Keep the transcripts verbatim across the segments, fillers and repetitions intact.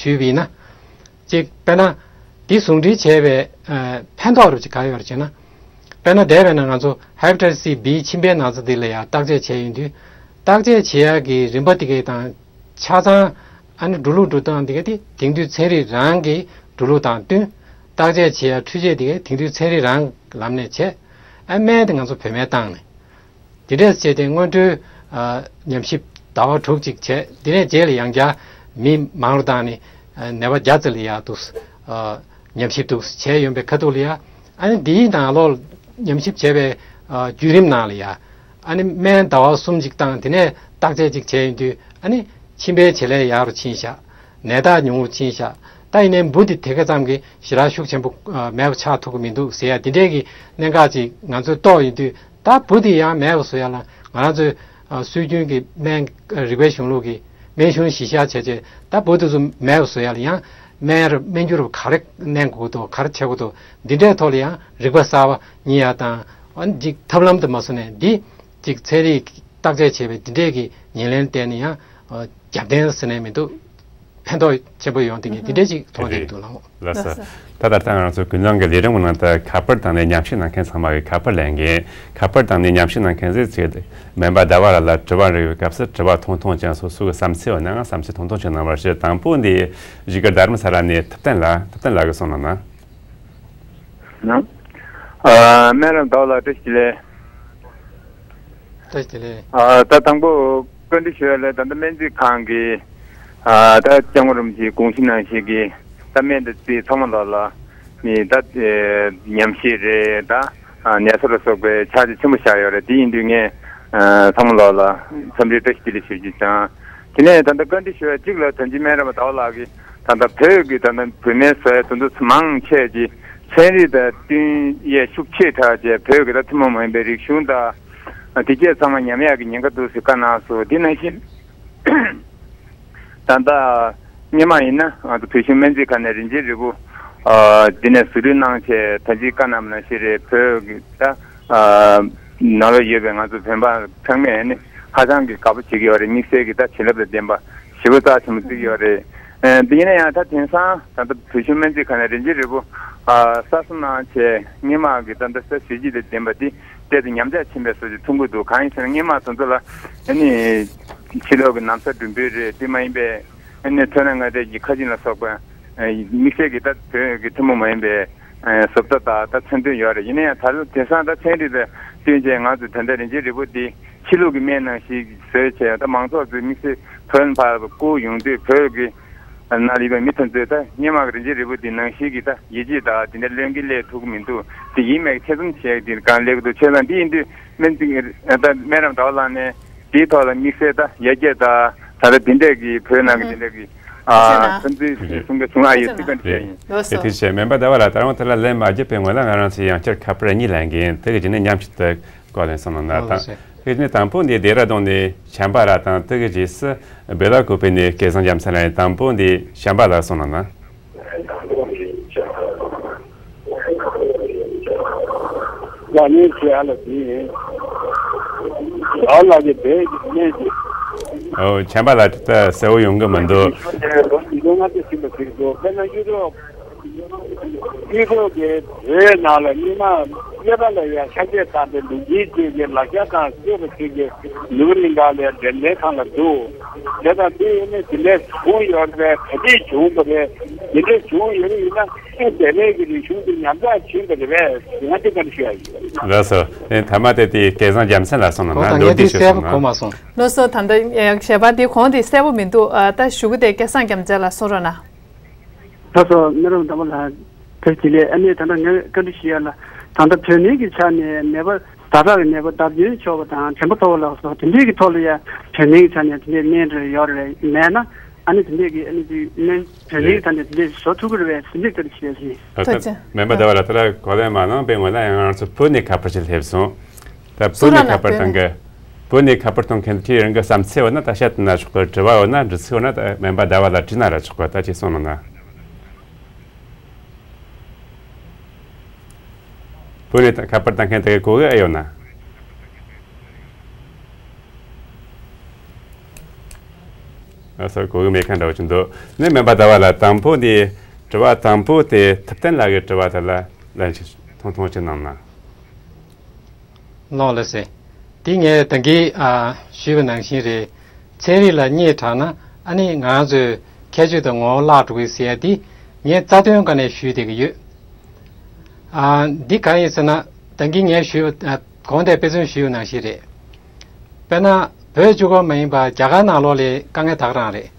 ཞུས་པ་ཡིན་ན། གཅིག་དཔེར་ན། འདི་ཟུང་འབྲེལ་བྱས་པའི་ཨ་ཕན་ཐོགས་རུ་ཅིག་ག་ཡོད་རེད་ཅེ་ན། དཔེར་ན་འདས་པའི་ནང་ང་ཚོ་ཧེ་པ་ཊའི་ཊི་སི་སི་བི་མཆིན་པའི་ན་ཚ་འདི་ལ་ཡང་བརྟག་དཔྱད་བྱས་ཡོང་དུས། བརྟག་དཔྱད་བྱེད་ཡག་གི་རིམ་པ་དེ་གའི་དང་ཆ་ཚང་ཨ་ནི་འགྲོ་ལུགས་འགྲོ་སྟངས་དེ་ག་དེ་དེང་དུས་ཚན་རིག་རང་གི་འགྲོ་ལུགས་དང་བསྟུན། བརྟག་དཔྱད་བྱེད་ཡག་འཕྲུལ་ཆས་དེ་ག་དེང་དུས་ཚན་རིག་རང་ལམ་ནས་བྱས། ཨ་སྨན་དེ་ང་ཚོ་བོད་སྨན་བཏང་ནས། དེ་འདྲས་བྱས་ཏེ་སྔོན་འགྲོའི་ཨ་ཉམས་ཞིབ་ཟླ་བ་དྲུག་ཅིག་བྱས། དེ་ནས་རྗེས་ལ་ཡང་བསྐྱར་མི་མང་རུ་བཏང་ནས་ཨ་ནད་པ་བརྒྱ་ཙམ་ལ་ཡང་འདུག་ཨ་ཉམས་ཞིབ་འདུག་བྱས་ཡོང་པའི་ཁ་ཐུག་ལ་ཡང་ཨ་ནི་འདིའི་ནང་ལོགས་ཉམས་ཞིབ་བྱས་པའི་ཨ་བརྒྱུད་རིམ་ནང་ལ་ཡང་ཨ་ནི་སྨན་ཟླ་བ་གསུམ་ཅིག་བཏང་། དེ་ནས་བརྟག་དཔྱད་ཅིག་བྱས་ཡོང་དུས་ཨ་ནི་མཆིན་པའི་བྱེད་ལས་ཡག་རུ་ཕྱིན་ཤག་ནད་རྟགས་ཉུང་རུ་ཕྱིན་ཤག་ད་ཡིན་ནའི་འབུ་འདི་དེ་ག་ཙམ་གྱི་ཞེ་དྲག་ཤུགས་ཆེན་པོ་ཨ་མེད་པ་ཆགས་ཐུབ་ཀྱི་མི་འདུག་ཟེར་ཡ་དེ་འདྲས་ཀྱི་གནད་འགག་ཅིག་ང་ཚོས་རྟོགས་ཡོང་དུས། ད་འབུ་དེ་ཡང་མེད་པ་བཟོ་ཡ་ལ་ང་རང་ཚོའི་ཨ་སྲོལ་རྒྱུན་གྱི་སྨན་རིག་པའི་གཞུང་ལུགས་ཀྱི་སྨན་གཞུང་གཞི་བཞག་བྱས་བྱས། ད་འབུ་དེ་ཚོ་མེད་པ་བཟོ་ཡ་ལ་ཡང་སྨན་ར་སྨན་རྒྱུ་ར་ག་རེ་བསྣན་དགོས་འདུག་ག་རེ་བྱེད་དགོས་འདུག་འདི་འདྲའི་ཐོག་ལ་ཡང་རིག་པ་གསར་པ་རྙེད་ཡ་དང་། ཨ་ནི་ཅིག་ཐབས་ལམ་དུ་མ་བཟུང་ནས་འདི་ཅིག་ཚན་རིག་བརྟག་དཔྱད་བྱས་པའི་འདི་འདྲས་ཀྱི་ཉེར་ལེན་བསྟན་ནས་ཡང་རྒྱབ་རྟེན་ཟེར་ནས་མི་འདུག་ཕན་ཐོགས་ཆེན་པོ་ཡོང་དེ་ངས་དེ་འདྲས་ཅིག་མཐོང་བསྡད་འདུག་ལགས། ལགས་སོ། ལགས་སོ། ད་ད་ལྟ་ང་ཚོ་ཀུན་སློང་གི་ལས་རིམ་ནང་དུ་ཁ་པར་བཏང་ནས་ཉམས་ཞིབ་གནང་མཁན་ཚང་མ་གི་ཁ་པར་ལེན་གིན། ཁ་པར་བཏང་ནས་ཉམས་ཞིབ་གནང་མཁན་ཚོས་ཚེ་སྨན་པ་ཟླ་བ་ལགས་ལ་དྲི་བ་འདྲི་བའི་སྐབས་སུ་དྲི་བ་ཐུང་ཐུང་ཅན། སོ་སོ་གི་བསམ་ཚུལ་ཡོད་ན་ཡང་བསམ་ཚུལ་ཐུང་ཐུང་ཅིག་གནང་བར་ཞུ། དང་པོ་འདི་བཞུགས་སྒར་རྡ་རམ་ས་ལ་ནས་ཐུབ་བསྟན་ལགས། ཐུབ་བསྟན་ལགས་ཀྱིས་གསུངས་གནང་ན། ཨ་སྨན་རམས་ཟླ་བ་ལགས་བཀྲ་ཤིས་བདེ་ལེགས། བཀྲ་ཤིས་བདེ་ལེགས། ཨ་ད་དང་པོ་བཀའ་འདྲི་ཞུ་ཡ་ལ། ད་ལྟ་སྨན་རྩིས་ཁང་གི་ཨ་ད་སྐྱབས་མགོན་རིན་པོ་ཆེའི་དགོངས་གཞི་ནང་བཞིན་གྱི་ད་སྨན་དང་རྩིས་ཚང་མ་ལོག་ལ་ནི་ད་ཉམས་ཞིབ་རེད། ད་ཨ་ནད་གསོ་ལ་སོགས་པའི་ཕྱག་རྗེས་ཆེན་པོ་བཞག་ཡོད་རེད། དེ་ཡིན་དུས་ངས་ཨ་ཚང་མ་ལོག་ལ་འཚམས་འདྲི་བཀྲ་ཤིས་བདེ་ལེགས་ཞུ་རྒྱུ་བྱུང་། དེ་ནས་ད་ལྟ་བཀའ་འདྲི་ཞུ་ཡ་གཅིག་ལ། ད་ཅི་སྨན་རམས་པ་ཟླ་བ་ལགས་ཀྱིས་ད་ལྟ་བོད་ཀྱི་ད་ལྟ་བོད་སྨན་བཟོ་ཡ་དེ་ཚོ་མང་ཆེ་གི་ཚན་རིག་དང་བསྟུན་ཡས་ཤུགས་ཆེ་དྲགས་བྱས། བོད་ཀྱི་ད་ཐུན་མོང་མ་ཡིན་པའི་རིག་གཞུང་དང་དེ་བཅས་ཚང་མ་ཉམས་ཡག་གི་ཉེན་ཁ་འདུག་ཟེར་བཀའ་གནང་སོང་། དེ་ནང་བཞིན་ད་ལྟ་སྔོན་མ་ཡིན་ན་ང་ཚོ་བོད་གཞུང་སྨན་རྩིས་ཁང་ནས་རིན་ཆེན་རིལ་བུ་ཨ་འདི་ནས་ཟུར་འདྲི་གནང་བྱས། ད་ཅི་བཀའ་གནང་བ་ནང་བཞིན་རེད། བོད་ཀྱི་ད་ཨ་ནང་ལ་ཡོད་པའི་ང་ཚོ་བོད་པ་ཚང་མས་ནི་ཧ་ཅང་གི་དགའ་པོ་བྱེད་ཀྱི་ཡོད་རེད། དམིགས་བསལ་གྱི་ད་བྱིན་རླབས་དང་ལྡན་པ་ཞེ་པོ་རྩ་ཆེན་པོ་བརྩི་གི་ཡོད་རེད། ཨ་འདི་ཡིན་ན་ཡང་ད་དེང་སང་ད་ལྟ་བོད་གཞུང་སྨན་རྩིས་ཁང་ནས་རིན་ཆེན་རིལ་བུ་ཨ་གསར་བཟོ་གནང་བྱས། སྔོན་མ་གི་ད་ལྟ་ས་གཟི་བརྗིད་དང་ལྡན་པ་འདི་ཏོག་ཙམ་ཉམས་ཆག་ཕྱིན་པའི་བཟོ་ཅིག་མཐོང་གི་འདུག་གང་ཡིན་ཟེར་ན་སྔོན་མ་དེ་ཚོ་ལ་ཨ་ནི་ཕྱི་ལོགས་ཀྱི་ན་བཟའ་གྲུམ་བུ་རེད། དེ་མ་ཡིན་པའི་ཨ་ནི་ཚོན་སྣ་ལྔ་སྡེ་གི་ཁ་ཆེམས་ལ་སོགས་པ་དམིགས་བསལ་གྱི་ད་བོད་ཀྱི་ཐུན་མོང་མ་ཡིན་པའི་བཟོ་ལྟ་དང་ད་མཚོན་དོན་ཡོད་རེད། ཡིན་ན་ཡང་ད་དེང་སང་ད་ཚན་རིག་དང་བསྟུན་བྱས་ང་ཚོས་ད་ལྟ་རིན་ཆེན་རིལ་བུ་འདི་ཕྱི་ལུགས་ཀྱི་སྨན་ནང་བཞིན་བཟོས་བྱས། ད་མང་ཚོགས་ཚོས་དམིགས་བསལ་བོད་ཕར་བསྐུར་ཡོང་དུས་བོད་ཀྱི་ནང་ལ་ཡོད་པའི་མི་དེ་ཚོས་ད་སྔོན་མ་གི་རིན་ཆེན་རིལ་བུ་འདི་ནང་བཞིན་གྱི་ད་ཡིད་ཆེས་དང་དེ་འདྲ་ལོན་གྱི་སླེབས་ཐུབ་ཀྱི་མི་འདུག་དེ་ཡིན་མེད་ཐེ་ཚོམ་བྱས་འདི་གང་སླེབས་ཀྱི་འདུག་བྱས་ཙང་འདི་ཡིན་དུས་སྨན་རྩིས་ད་སྨན་རམས་ཟླ་བ་ལགས་ནས་དེའི་ཐོག་ལ་དམིགས་བསལ་ད་ཡར་རྒྱས་དང་ད་ལྟ་དེ་འདྲས་ཀྱི་བོད་ནང་གི་དེ་འདྲས་ཀྱི་ཨ་ཐེ་ཚོམ་གསུང་གི་བྱུང་ཨ་ཡོད་ཚིག་པ་འདྲ་ཡིན། ལགས་སོ། དེ་བྱས་སྨན་པ་ཟླ་བ་ལགས་ད་རུང་དེ་ལ་ལན་མ་བརྒྱབ་པའི་སྔོན་ལ་ང་རང་ཚོས་ཡང་བསྐྱར་ཁ་པར་གཉིས་ལེན་གིན། དེ་གི་རྗེས་ནས་མཉམ་གཅིག་ཏུ་བཀའ་ལན་གསུང་གནང་ན། ཨོ་ལགས་སོ། དེ་ནས་དང་པོ་འདི་ལྡེ་ར་ལྡུན་ནས་བྱམས་པ་ལགས་དང་། དེ་གི་རྗེས་སུ་སྦེ་ལ་ཀོ་པེ་ནས་སྐལ་བཟང་རྒྱལ་མཚན་ལགས་ཡིན། དང་པོ་འདི་བྱམས་པ་ལགས་གསུང་གནང་ན། ལགས་ཉེས་བྱས་ཨ་ལ་དེ་ཡིན། ཨ་ལ་གི་བས་ཀྱི་གནས་ཀྱི། ཨོ་བྱམས་པ་ལགས་ད་གསལ་བོ་ཡོང་གི་མི་འདུག་ལོ་ལྔ་བཅུ་ཕྱིན་པ་ཞིག་འདུག་དཔེར་ན་ཡུ་རོབ། ཡུ་རོབ་ཀྱི་བོད་ནང་ལ་སྔོན་མ་སླེབས་པ་ལ་ཡང་ཤ་ཆས་བཏང་སྟེ་ལུག་རྫིའི་རྩེད་ཀྱི་ལག་ཆ་དང་བཅས་པ་ཞིག་གི་ནུབ་རིང་ག་ལས་འགྲེམས་སྟོན་ཁང་ལ་འདུག་དེ་དང་དེ་ཡིན་ནའི་དེ་འདྲའི་བྱུང་ཡོད་པས་ག་འདྲས་བྱུང་བ་རེད། དེ་འདྲས་བྱུང་ཡོད་ན་ཡིན་ན་ཨེ་བདེ་ལེགས་ཀྱི་རིག་གཞུང་དེ་ཉམས་ཆག་ཕྱིན་པ་རེད་པས་ང་དེ་ལྟར་ཞུ་ཡ་ཡིན། ལགས་སོ། དེ་ཐ་མ་དེ་དེ་སྐལ་བཟང་རྒྱལ་མཚན་ལགས་གསུངས་གནང་ན། མདོར་བསྡུས་ཤིག་གསལ་པོ་གོ་མ་སོང་། ལགས་སོ། ད་ལྟ་ཞལ་པར་འདི་གོང་དེ་གསལ་པོ་མི་འདུག་ཨ་ད་ཞུ་གི་དེ་སྐལ་བཟང་རྒྱལ་མཚན་ལགས་གསུང་རོགས་གནང་། ད་སོ་སྨན་རམས་ཟླ་བ་ལགས་བཀྲ་ཤིས་བདེ་ལེགས། ཨ་ནི་ད་ལྟ་ངས་བཀའ་འདྲི་ཞུ་ཡ་ལ། ད་ལྟ་བོད་སྨན་གྱི་ཆ་ནས་ནད་པ་ཟླ་ཁྲག་གི་ནད་པ་ལྡབ་སྐྱོན་ཆོག་པ་དང་དྲན་པ་མཐོ་བ་ལ་སོགས་དེ་འདྲས་ཀྱི་ཐོག་ལ་ཡ་བོད་སྨན་གྱི་ཆ་ནས་དེ་འདྲས་སྨན་རེ་ཡོད་རེད་མེད་ན། ཨ་ནི་དེ་འདྲས་ཀྱི་ཨ་ནི་དེ་སྨན་བོད་སྨན་གྱི་ཆ་ནས་དེ་འདྲས་བཟོ་ཐུབ་ཀྱི་རེད་པས་དེ་འདྲས་བཀའ་འདྲི་ཞུ་ཡ་ཞིག་ད་ལྟ་ཐུགས་རྗེ་ཆེ། སྨན་པ་ཟླ་བ་ལགས་ད་ལྟ་གོ་ལན་མ་གནང་པའི་སྔོན་ལ་ཡང་ང་ཚོ་བོད་ནས་ཁ་པར་ཞིག་སླེབས་སོང་། ད་བོད་ནས་ཁ་པར་གཏོང་མཁན་གྱི་བོད་ནས་ཁ་པར་གཏོང་མཁན་དེའི་རང་གི་བསམ་ཚུལ་ཡོད་ན་ད་བཤད་ན་ཆོག་གི། དྲི་བ་ཡོད་ན་འདྲི་ཚུལ་ཡོད་ན་ད་སྨན་པ་ཟླ་བ་ལགས་དྲིས་ན་ར་ཆོག་གི། ད་ཅིག་གསུངས་གནང་ན། བོད་ནས་ཁ་པར་གཏོང་མཁན་དེ་གི་གོ་གི་ཨེ་ཡོད་ན། ཨ་སོ་གོ་གི་མེད་མཁན་འདྲ་བོ་ཅིག་འདུག་ནས་མེད་པ་ད་བ་ལ་དང་པོ་དེ་དྲི་བ་དང་པོ་དེ་ཐུབ་བསྟན་ལགས་ཀྱི་དྲི་བ་དེ་ལ་ལན་ཅིག་ཐུང་ཐུང་ཅིག་གནང་ན། ལོང་ལ་ཟེར། དེ་ངས་ད་གིན་ཨ་ཞུས་པ་ནང་བཞིན་རེད། ཚན་རིག་ལ་སྙད་དྲགས་ན་ཨ་ནི་ང་ཚོའི་ཁྱད་ཆོས་དང་ངོ་བོ་བརླག་འགྲོ་གི་ཟེར་ཡ་དེ་ངས་རྩ་དོན་སྒང་ནས་ཞུས་བསྡད་ཀྱི་ཡོད། ཨ་འདི་གང་ཡིན་ཟེར་ན་ད་གིན་ངས་ཞུས་པ་ཨ་གོང་དེ་དཔེ་མཚོན་ཞུས་པ་ནང་བཞིན་རེད། དཔེར་ན་བོད་གཅིག་པོ་མ་ཡིན་པར་རྒྱ་གར་ནང་ལོགས་ལ་དཀའ་ངལ་དག་རང་རེད།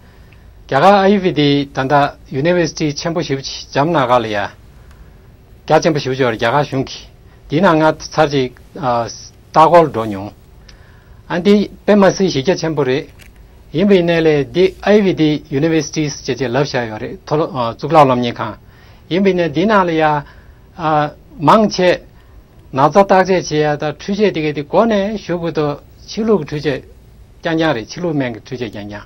རྒྱ་གར་ཨ་ཡུ་ཝེ་དི་ད་ལྟ་ཡུ་ནི་ཝར་སི་ཊི་ཆེན་པོ་ཞེ་པོ་ཅིག་འཇམ་ནང་ག་ལ་ཡ། རྒྱ་ཆེན་པོ་ཞེ་པོ་ཅིག་ཡོད་རེད་རྒྱ་གར་གཞུང་གི། དེའི་ནང་ང་ཚར་ཅིག་ཨ་ལྟ་སྐོར་འགྲོ་མྱོང་། ཨ་འདི་དཔེ་མ་སྲིད་གཞི་རྒྱ་ཆེན་པོ་རེད། ཡིན་པའི་གནས་ལས་འདི་ཨ་ཡུ་ཝེ་དི་ཡུ་ནི་ཝར་སི་ཊི་ཟེར་ཅེས་ལབ་བཞག་ཡོད་རེད་མཐོ་སློབ་ཨ་གཙུག་ལག་སློབ་གཉེར་ཁང་། ཡིན་པའི་གནས་འདི་ནང་ལ་ཡ་ཨ་མང་ཆེ་ན་ཚ་བརྟག་དཔྱད་བྱེད་ཡ་དང་འཕྲུལ་ཆས་དེ་གའི་དེ་འགོ་ནས་གཞུག་གུ་དུ་ཕྱི་ལུགས་ཀྱི་འཕྲུལ་ཆས་རྐྱང་རྐྱང་རེད། ཕྱི་ལུགས་སྨན་གྱི་འཕྲུལ་ཆས་རྐྱང་རྐྱང་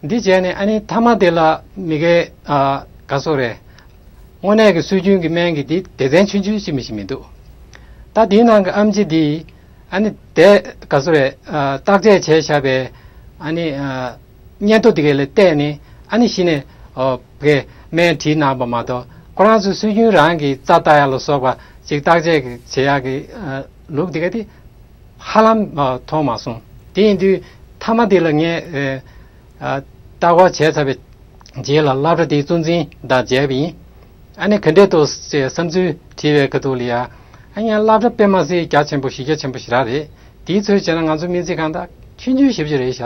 འདི་བྱས་ནས་ཨ་ནི་མཐའ་མ་དེ་ལ་མི་དགེ་ཨ་ག་སོ་རེད། དངོས་གནས་ཀྱི་སྲོལ་རྒྱུན་གྱི་སྨན་གྱི་འདི་སྡེ་ཚན་ཆུང་ཆུང་ཅིག་མི་ཞིག་མི་འདུག་ད་དེའི་ནང་གི་ཨེམ་ཆི་འདི་ཨ་ནི་དེ་ག་སོ་རེད་ཨ་བརྟག་དཔྱད་བྱས་བཞག་པའི་ཨ་ནི་ཨ་སྙན་ཐོ་དེ་ག་ལ་བལྟས་ནས་ཨ་ནི་གཞི་ནས་ཨོ་བའི་སྨན་བྲིས་གནང་པ་མ་གཏོགས་ཁོ་རང་ཚོའི་སྲོལ་རྒྱུན་རང་གི་རྩ་ལྟ་ཡ་ལ་སོགས་པ་ཅིག་བརྟག་དཔྱད་ཀྱི་བྱེད་ཡ་གི་ཨ་ལུགས་དེ་ག་དེ་ཧ་ལམ་ཨ་མཐོང་མ་སོང་། དེ་ཡིན་དུས་མཐའ་མ་དེ་ལ་ངས་ཨ་ལྟ་སྐོར་བྱས་ཚར་བའི་རྗེས་ལ་སློབ་གྲྭ་དེའི་གཙོ་འཛིན་དང་མཇལ་བ་ཡིན། ཨ་ནི་ག་འདྲས་འདུག་ཅེས་བསམ་ཚུལ་དྲིས་པའི་ཁ་ཐུག་ལ་ཡ། ཨ་ཡང་སློབ་གྲྭ་དཔེ་མ་སྲིད་རྒྱ་ཆེན་པོ་གཞི་རྒྱ་ཆེན་པོ་ཞེ་དྲག་རེད། དེའི་ཚོད་བྱས་ན་ང་ཚོ་སྨན་རྩིས་ཁང་དག་ཆུང་ཆུང་ཞེ་པོ་ཅིག་རེད་ཤག་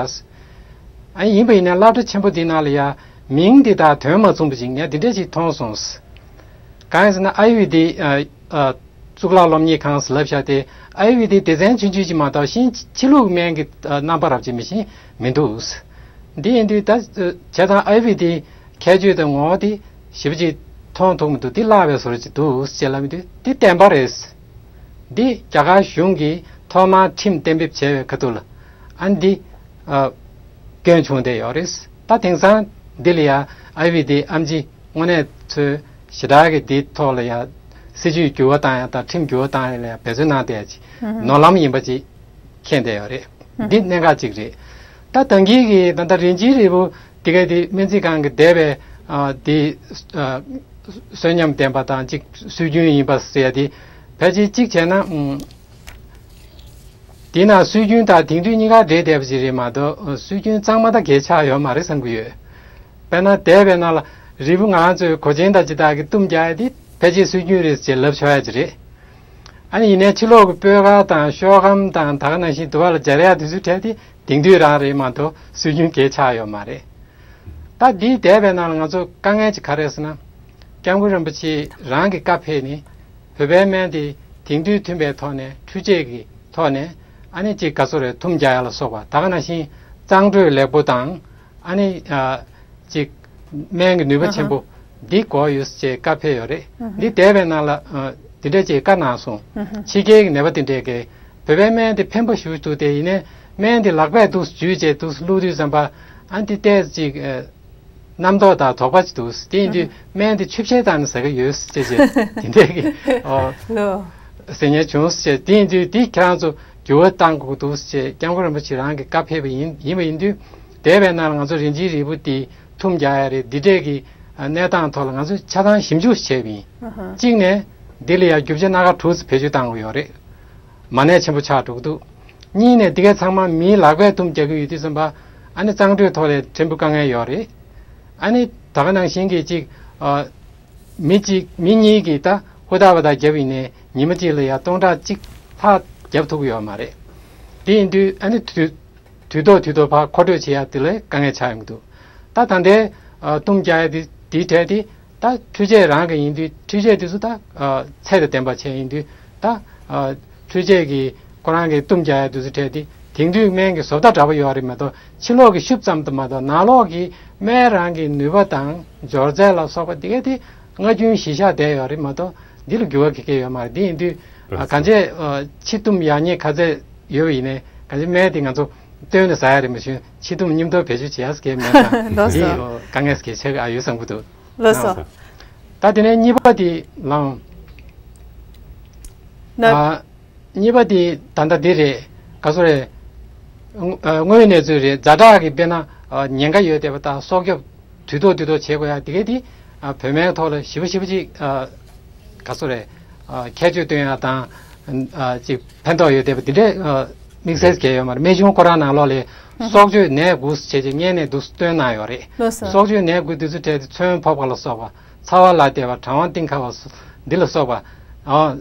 ཨ་ཡིན་པ་ཡིན་ན་སློབ་གྲྭ་ཆེན་པོ་འདི་ནང་ལ་ཡ་མིང་འདི་དག་དོན་མ་མཚུངས་པ་ཅིག་ངས་འདི་འདྲས་ཅིག་མཐོང་སོང་། གང་ཡིན་ཟེར་ན་ཨ་ཡུ་ཝེ་དི་ཨ་ཨ་གཙུག་ལག་སློབ་གཉེར་ཁང་ཟེར་ལབ་བཞག་སྟེ་ཨ་ཡུ་ཝེ་དི་སྡེ་ཚན་ཆུང་ཆུང་ཅིག་མ་གཏོགས་གཞན་ཕྱི་ལུགས་སྨན་གྱི་རྣམ་པ་རབ་ཅིག་མི་ཤེས་མི་འདུག་འདི་ཡིན་དུས་ད་བྱས་ཙང་ཨ་ཡུ་ཝེ་དི་ཁྱད་ཆོས་དང་ངོ་བོ་དེ་ཞེ་པོ་ཅིག་མཐོང་ཐུབ་མི་འདུག་འདི་བརླག་པའི་བཟོ་འདྲ་ཅིག་འདུག་ཅེས་ལབ་མི་འདུག་འདི་བདེན་པ་རེད། འདི་རྒྱ་གར་གཞུང་གིས་ཐོག་མར་ཁྲིམས་གཏན་འབེབས་བྱས་པའི་ཁ་ཐུག་ལ་ཨ་འདི་ཨ་སྐྱོན་བྱུང་བསྡད་ཡོད་རེད། ད་དེང་སང་འདི་ལ་ཡ་ཨ་ཡུ་ཝེ་དི་ཨེམ་ཆི་དངོས་གནས་ཚོས་ཞེ་དྲག་གི་འདིའི་ཐོག་ལ་ཡ་སྲིད་ཇུས་འགྱུར་བ་བཏང་ཡ་དང་ཁྲིམས་འགྱུར་བ་བཏང་ཡ་ལ་ཡ་འབད་བརྩོན་གནང་བསྡད་ཡ་ཅིག་ནོར་ལམ་ཡིན་པ་ཅིག་མཁྱེན་བསྡད་ཡོད་རེད། འདི་གནད་འགག་ཅིག་རེད། ད་ད་གིན་གི་ད་ལྟ་རིན་ཆེན་རིལ་བུ་དེ་ག་དེ་སྨན་རྩིས་ཁང་གི་འདས་པའི་ཨ་དེ་ཨ་གསོན་ཉམས་ལྡན་པ་དང་ཅིག་སྲོལ་རྒྱུན་ཡིན་པ་ཟེར་ཡ་དེ་ཕལ་ཆེར་གཅིག་བྱས་ན་ཨུམ། དེས་ན་སྲོལ་རྒྱུན་དང་དེང་དུས་གཉིས་ཀ་འདྲེས་བསྡད་པ་ཞིག་རེད་མ་གཏོགས་སྲོལ་རྒྱུན་གཙང་མ་དང་གས་ཆགས་ཡོད་མ་རེད་བསམ་གྱི་ཡོད། དཔེར་ན་འདས་པའི་ནང་ལ་རིལ་བུ་ང་རང་ཚོའི་གོས་ཆེན་དང་ཇི་ལྟར་གྱི་བཏུམས་རྒྱག་ཡ་དེ་ཕལ་ཆེར་སྲོལ་རྒྱུན་རེད་ཅེས་ལབ་ཆོག་ཡ་ཅིག་རེད། ཨ་ནི་ཡིན་ནའི་ཕྱི་ལོགས་ཀྱི་སྤོས་དཀར་དང་ཤོག་སྒམ་དང་ད་ག་ནང་བཞིན་དུ་བ་ལ་སྦྱར་ཡ་དེ་ཚོའི་གྲས་དེ་དེང་དུས་རང་རེད་མ་གཏོགས་སྲོལ་རྒྱུན་གས་ཆགས་ཡོད་མ་རེད། ད་འདིའི་འདས་པའི་ནང་ལ་ང་ཚོ་དཀའ་ངལ་ཅིག་ག་རེ་ཟེར་ན། སྐྱབས་མགོན་རིན་པོ་ཆེ་རང་གི་བཀའ་ཕེབས་ནས་བོད་པའི་སྨན་དེ་དེང་དུས་མཐུན་པའི་ཐོག་ནས་འཕྲུལ་ཆས་ཀྱི་ཐོག་ནས་ཨ་ནི་ཅིག་ག་ཚོད་རེད་བཏུམས་རྒྱག་ཡ་ལ་སོགས་པ་ད་ག་ནང་བཞིན་གཙང་སྤྲོད་ལེགས་པོ་དང་ཨ་ནི་ཨ་ཅིག་སྨན་གྱི་ནུས་པ་ཆེན་པོ་འདི་དགོས་ཡོད་ཅེས་བཀའ་ཕེབས་ཡོད་རེད། འདི་འདས་པའི་ནང་ལ་ཨ་འདི་འདྲ་ཅིག་བཀའ་གནང་སོང་། ཕྱི་རྒྱལ་གྱི་ནད་པ་དེ་འདྲས་ཀྱིས་བོད་པའི་སྨན་དེ་ཕན་པ་ཞེ་པོ་འདུག་དེ་ཡིན་ནའི་སྨན་དེ་ལག་པས་འདུག་འཇུས་བྱས་འདུག་བླུགས་དུས་ཙམ་པ་ཨ་འདི་ཏོག་ཙམ་ཅིག་ཨ། རྣམ་རྟོག་དང་དོགས་པ་ཅིག་འདུག་དེ་ཡིན་དུས་སྨན་དེ་ཆུ་བཤལ་བཏང་ནས་ཟ་གི་ཡོད་ཅེས་བྱས་དེ་འདྲས་ཀྱི་ཨོ། ཟེར་མཁན་བྱུང་ཟེར་དེ་ཡིན་དུས་དེ་ཁྱེད་རང་ཚོ་འགྱུར་བ་གཏང་དགོས་འདུག་ཅེས་སྐྱབས་མགོན་རིན་པོ་ཆེ་རང་གིས་བཀའ་ཕེབས་པ་ཡིན་ཡིན་པ་ཡིན་དུས་འདས་པའི་ནང་ལ་ང་ཚོ་རིན་ཆེན་རིལ་བུ་དེ་བཏུམས་རྒྱག་ཡ་རེད། འདི་འདྲས་ཀྱི་གནས་སྟངས་ཐོག་ལ་ང་ཚོས་ཆ་ཚང་ཞིབ་འཇུག་བྱས་པ་ཡིན། གཅིག་ནས་འདི་ལ་ཡང་རྒྱུ་ཆ་སྣ་ཁ་དྲུག་ཙམ་བེད་སྤྱོད་བཏང་དགོས་ཡོད་རེད། མ་གནས་ཆེན་པོ་ཆགས་འགྲོ་གི་འདུག་གཉིས་ནས་འདི་གའི་ཚང་མ་མིའི་ལག་པས་བཏུམས་རྒྱག་གི་ཡོད་དུས་ཙམ་པ་ཨ་ནི་གཙང་སྤྲོད་ཐོག་ལ་ཕྲན་བུ་དཀའ་ངལ་ཡོད་རེད། ཨ་ནི་ད་ག་ནང་བཞིན་གྱི་ཅིག་ཨ། མི་གཅིག་མི་གཉིས་ཀྱིས་ད་ཧུར་ཐག་པ་ཐག་བརྒྱབ་ཡིན་ནའི་ཉི་མ་གཅིག་ལ་ཡ་སྟོང་ཕྲག་གཅིག་ལྷག་བརྒྱབ་ཐུབ་ཀྱི་ཡོད་མ་རེད། དེ་ཡིན་དུས་ཨ་ནི་དུས་དུས་ཐོག་དུས་ཐོག་ཕར་མཁོ་སྤྲོད་བྱེད་ཡ་དེ་ལས་དཀའ་ངལ་ཆགས་ཡོང་གི་འདུག་ད་ད་ལྟའི་ཨ་བཏུམས་རྒྱག་ཡ་དེ་དེའི་གྲས་དེ་ད་འཕྲུལ་ཆས་རང་གི་ཡིན་དུས་འཕྲུལ་ཆས་དེ་ཚོ་ད་ཨ་ཚད་དང་ལྡན་པ་བྱས་ཡིན་དུས་ད་ཨ་འཕྲུལ་ཆས་ཀྱི་ཁོ་རང་གི་བཏུམས་རྒྱག་ཡ་དེ་ཚོ་གྲས་དེ་དེང་དུས་སྨན་གྱི་བཟོ་ལྟ་འདྲ་པོ་ཡོད་རེད་མ་གཏོགས་ཕྱི་ལོགས་ཀྱི་ཤུབས་ཙམ་དུ་མ་གཏོགས་ནང་ལོགས་ཀྱི་སྨན་རང་གི་ནུས་པ་དང་སྦྱོར་རྫས་ལ་སོགས་པ་དེ་ག་དེ་སྔ་རྒྱུན་གཞི་བཞག་བསྡད་ཡོད་རེད་མ་གཏོགས་འདི་ལ་འགྱུར་བ་ག་གེ་ཡོད་མ་རེད། འདི་ཡིན་དུས་ཨ་གང་བྱས་ཨ་ཕྱི་བཏུམས་ཡག་ཉེས་ག་ཚད་ཡོད་པ་ཡིན་ནའི་གང་བྱས་སྨན་དེ་ང་ཚོ་བཏོན་ནས་ཟ་ཡ་རེད་མ་གཞི་ཕྱི་བཏུམས་མཉམ་དུ་བེད་སྤྱོད་བྱེད་ཡ་ག་གེ་མེད་ཙང་ལགས་འདི་སོ། ཨ་དཀའ་ངལ་ག་གེ་ཆགས་ཀྱི་ཨ་ཡོད་བསམ་གྱི་འདུག་ལགས་སོ། ལགས་སོ། ད་དེ་ནས་གཉིས་པ་དེ་ལའང་ན། ཨ་གཉིས་པ་དེ་ད་ལྟ་འདི་རེད། ག་ཚོད་རེད། དངོས་ཡོད་གནས་ཚུལ་རེད། ཛ་དྲག་གི་དཔེར་ན་ ཨ་ཉེན་ཁ་ཡོད་བསྡད་པ་དང་སྲོག་སྐྱོབ་དུས་ཐོག་དུས་ཐོག་བྱེད་དགོས་ཡ་དེ་གས་དེ་ཨ་བོད་སྨན་ཐོག་ལ་ཞེ་པོ་ཞེ་པོ་ཅིག་ཨ་ག་ཚོད་རེད། ཨ་ཁྱད་ཆོས་སྟོན་ཡ་དང་ཨ་ཅིག་ཕན་ཐོགས་ཡོད་བསྡད་པ་དེ་འདྲས་ཨ་དམིགས་བསལ་གལ་ཡོད་མ་རེད། སྨན་གཞུང་ཁོ་རང་ནང་ལོགས་ལ་སྲོག་གཅོད་ནད་དགུ་བྱས་རྗེས་བརྙན་ནས་འདུག་སྟོན་གནང་ཡོད་རེད། ལགས་སོ། སྲོག་གཅོད་ནད་དགུ་དེ་ཚོ་གྲས་དེ་མཚོན་ཕོག་པ་ལ་སོགས་པ། ཚ་བ་ལ་བལྟས་པ། གྲང་བ་གཏིང་ཁ་བ་སོ་འདི་ལ་སོགས་པ། ཨ་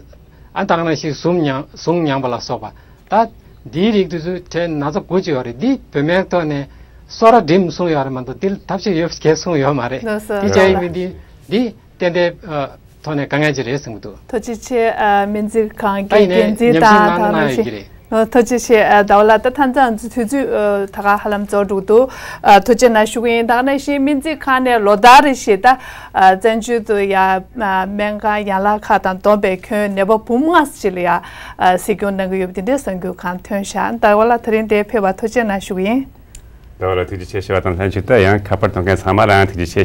ཨ་ད་ག་ནང་བཞིན་ཟུངས་མྱང་ཟུངས་མྱངས་པ་ལ་སོགས་པ། ད་འདིའི་རིགས་དེ་ཚོའི་གྲས་ན་ཚ་དགུ་ཅིག་ཡོད་རེད། འདི་བོད་སྨན་ཐོག་ནས་གསོ་ར་འགྲིམ་གསུངས་ཡོད་རེད་མ་གཏོགས་འདི་ལ་ཐབས་ཤེས་ཡོད་གལ་གསུངས་ཡོད་མ་རེད། ལགས་སོ། འདི་བྱ་ཡིན་མིན་འདི་འདི་ཏན་ཏན་ཨ་ཐོག་ནས་དཀའ་ངལ་ཅིག་རེད་གསུང་གི་འདུག་ཐུགས་རྗེ་ཆེ། ཨ་སྨན་རྩིས་ཁང་ད་གི་ཡིན་ནའི་འགན་འཛིན་ཉམས་ཞིབ་དང་གནང་ན་ཐོག་གནང་ནས་ཡོད་ཀྱི་རེད། ཨ་ཐུགས་རྗེ་ཆེ། ཨ་ཟླ་བ་ལགས། ད་ཐ་ཚང་ཚོ་དུས་ཚོད་ཨ་ད་ག་ཧ་ལམ་རྫོགས་འགྲོ་གི་འདུག་ཨ་ཐུགས་རྗེ་གནང་ཞུ་གི་ཡིན། ད་ག་ནང་བཞིན་སྨན་རྩིས་ཁང་ནས་ལོ་ལྟར་རེ་བཞིན་ད་ཨ་བཙན་བྱོལ་དུ་ཡ་ཨ་སྨན་ཁང་ཡན་ལག་ཁག་དང་བསྡོམས་པའི་ཁྱོན་ནད་པ་འབུམ་ལྔ་ཅིག་ལ་ཡ་ཨ་གཟིགས་སྐྱོང་གནང་གི་ཡོད་པ་དེ་འདྲའི་གསར་འགྱུར་གང་ཐོན་ཤག་ཟླ་བ་ལགས་དེ་རིང་འདིར་ཕེབས་པར་ཐུགས་རྗེ་གནང་ཞུ་གི་ཡིན། ཟླ་བ་ལགས་ཐུགས་རྗེ་ཆེ། ཞུ་བ་དང་ལྷན་ཅིག་ཏུ་ཡང་ཁ་པར་གཏོང་མཁན་ཚང་མ་ལའང་ཐུགས་རྗེ་ཆེ།